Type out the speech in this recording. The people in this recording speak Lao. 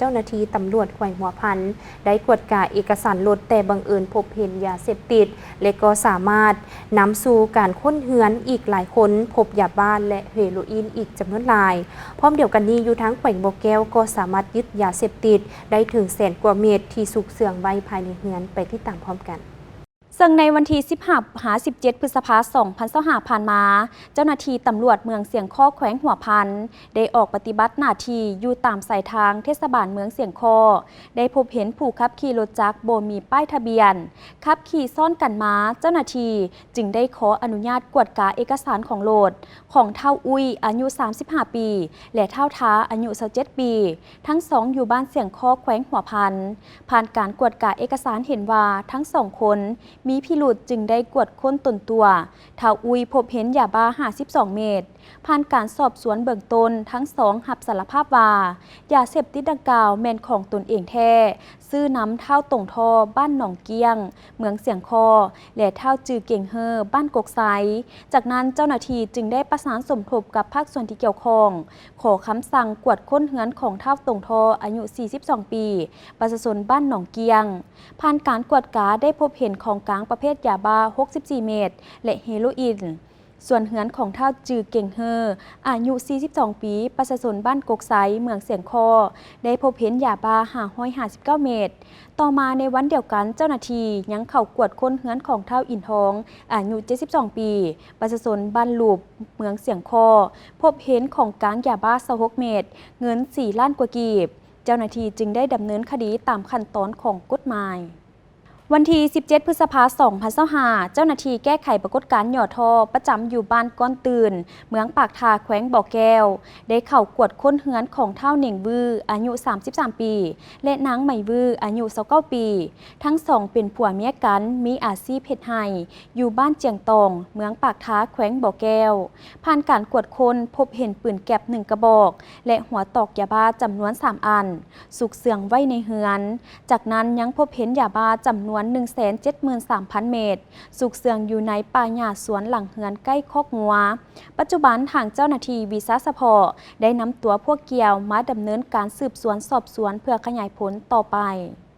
ເຈົ້າໜ້າທີ່ຕຳຫຼວດແຂວງຫົວພັນ ໄດ້ກວດກາເອກະສານລົດ ແຕ່ບັງເອີນພົບເຫັນຢາເສບຕິດ ແລະ ກໍສາມາດນຳສູ່ການຄົ້ນເຮືອນອີກຫຼາຍຄົນ ພົບຢາບ້າ ແລະ ເຮໂຣອີນອີກຈຳນວນຫຼາຍ. ພ້ອມດຽວກັນນີ້, ຢູ່ທາງແຂວງບໍ່ແກ້ວກໍສາມາດຍຶດຢາເສບຕິດໄດ້ເຖິງແສນກວ່າເມັດ ທີ່ຊຸກເຊື່ອງໄວ້ພາຍໃນເຮືອນ. ໄປຕິດຕາມພ້ອມກັນ. ເຊິ່ງໃນວັນທີສິບຫ້າ ຫາ ສິບເຈັດ ພຶດສະພາ ສອງພັນຊາວຫ້າ ຜ່ານມາ, ເຈົ້າໜ້າທີ່ຕຳຫຼວດເມືອງຊຽງຄໍ້ ແຂວງຫົວພັນ ໄດ້ອອກປະຕິບັດໜ້າທີ່ຢູ່ຕາມສາຍທາງເທດສະບານເມືອງຊຽງຄໍ້ ໄດ້ພົບເຫັນຜູ້ຂັບຂີ່ລົດຈັກບໍ່ມີປ້າຍທະບຽນ ຂັບຂີ່ຊ້ອນກັນມາ. ເຈົ້າໜ້າທີ່ຈຶ່ງໄດ້ຂໍອະນຸຍາດກວດກາເອກະສານຂອງລົດຂອງທ້າວອຸ້ຍ ອາຍຸ ສາມສິບຫ້າ ປີ ແລະ ທ້າວທາ ອາຍຸ ຊາວເຈັດ ປີ, ທັງສອງຢູ່ບ້ານຊຽງຄໍ້ ແຂວງຫົວພັນ. ຜ່ານການກວດກາເອກະສານເຫັນວ່າ ທັງສອງຄົນມີພິລຸດ ຈຶ່ງໄດ້ກວດຄົ້ນຕົນຕົວ. ທ້າວອຸ້ຍພົບເຫັນຢາບ້າ ຫ້າສິບສອງ ເມັດ. ຜ່ານການສອບສວນເບື້ອງຕົ້ນ, ທັງສອງຮັບສາລະພາບວ່າ ຢາເສບຕິດດັ່ງກ່າວແມ່ນຂອງຕົນເອງແທ້, ຊື້ນຳທ້າວຕົງທໍ້ ບ້ານໜອງກ້ຽງ ເມືອງຊຽງຄໍ້ ແລະ ທ້າວຈື່ເກັງເຮີ ບ້ານກົກໄຊ. ຈາກນັ້ນເຈົ້າໜ້າທີ່ຈຶ່ງໄດ້ປະສານສົມທົບກັບພາກສ່ວນທີ່ກ່ຽວຂ້ອງ, ຂໍຄຳສັ່ງກວດຄົ້ນເຮືອນຂອງທ້າວຕົງທໍ້ ອາຍຸ ສີ່ສິບສອງ ປີ, ປະຊາຊົນບ້ານໜອງກ້ຽງ. ຜ່ານການກວດກາໄດ້ພົບເຫັນຂອງກາງປະເພດຢາບ້າ ຫົກສິບສີ່ ເມັດ ແລະ ເຮໂຣອີນ. ສ່ວນເຮືອນຂອງທ້າວຈື່ເກັງເຮີ ອາຍຸ ສີ່ສິບສອງ ປີ, ປະຊາຊົນບ້ານກົກໄຊ ເມືອງຊຽງຄໍ້ ໄດ້ພົບເຫັນຢາບ້າ ຫ້າຮ້ອຍຫ້າສິບເກົ້າ ເມັດ. ຕໍ່ມາໃນວັນດຽວກັນ, ເຈົ້າໜ້າທີ່ຍັງເຂົ້າກວດຄົ້ນເຮືອນຂອງທ້າວອິນທອງ ອາຍຸ ເຈັດສິບສອງ ປີ, ປະຊາຊົນບ້ານຫຼຸບ ເມືອງຊຽງຄໍ້, ພົບເຫັນຂອງກາງຢາບ້າ ຊາວຫົກ ເມັດ, ເງິນ ສີ່ລ້ານ ກວ່າກີບ. ເຈົ້າໜ້າທີ່ຈຶ່ງໄດ້ດຳເນີນຄະດີຕາມຂັ້ນຕອນຂອງກົດໝາຍ. ວັນທີສິບເຈັດ ພຶດສະພາ ສອງພັນຊາວຫ້າ, ເຈົ້າໜ້າທີ່ແກ້ໄຂປາກົດການຫຍໍ້ທໍ້ ປະຈຳຢູ່ບ້ານກ້ອນຕື່ນ, ເມືອງປາກທາ, ແຂວງບໍ່ແກ້ວ ໄດ້ເຂົ້າກວດຄົ້ນເຮືອນຂອງທ້າວເໜັງວື ອາຍຸ ສາມສິບສາມ ປີ ແລະ ນາງໄໝວື ອາຍຸ ຊາວເກົ້າ ປີ. ທັງສອງເປັນຜົວເມຍກັນ, ມີອາຊີບເຮັດໄຮ່ ຢູ່ບ້ານຈຽງຕອງ, ເມືອງປາກທາ, ແຂວງບໍ່ແກ້ວ. ຜ່ານການກວດຄົ້ນ, ພົບເຫັນປືນແກັບ ໜຶ່ງ ກະບອກ ແລະ ຫົວຕອກຢາບ້າ ຈຳນວນ ສາມ ອັນ ຊຸກເຊື່ອງໄວ້ໃນເຮືອນ. ຈາກນັ້ນຍັງພົບເຫັນຢາບ້າຈຳນວນ ໜຶ່ງແສນເຈັດໝື່ນສາມພັນ ເມັດ, ຊຸກເຊື່ອງຢູ່ໃນປ່າຫຍ້າສວນຫຼັງເຮືອນໃກ້ຄອກງົວ. ປັດຈຸບັນທາງເຈົ້າໜ້າທີ່ວິຊາສະເພາະໄດ້ນຳຕົວພວກກ່ຽວມາດຳເນີນການສືບສວນສອບສວນເພື່ອຂະຫຍາຍຜົນຕໍ່ໄປ.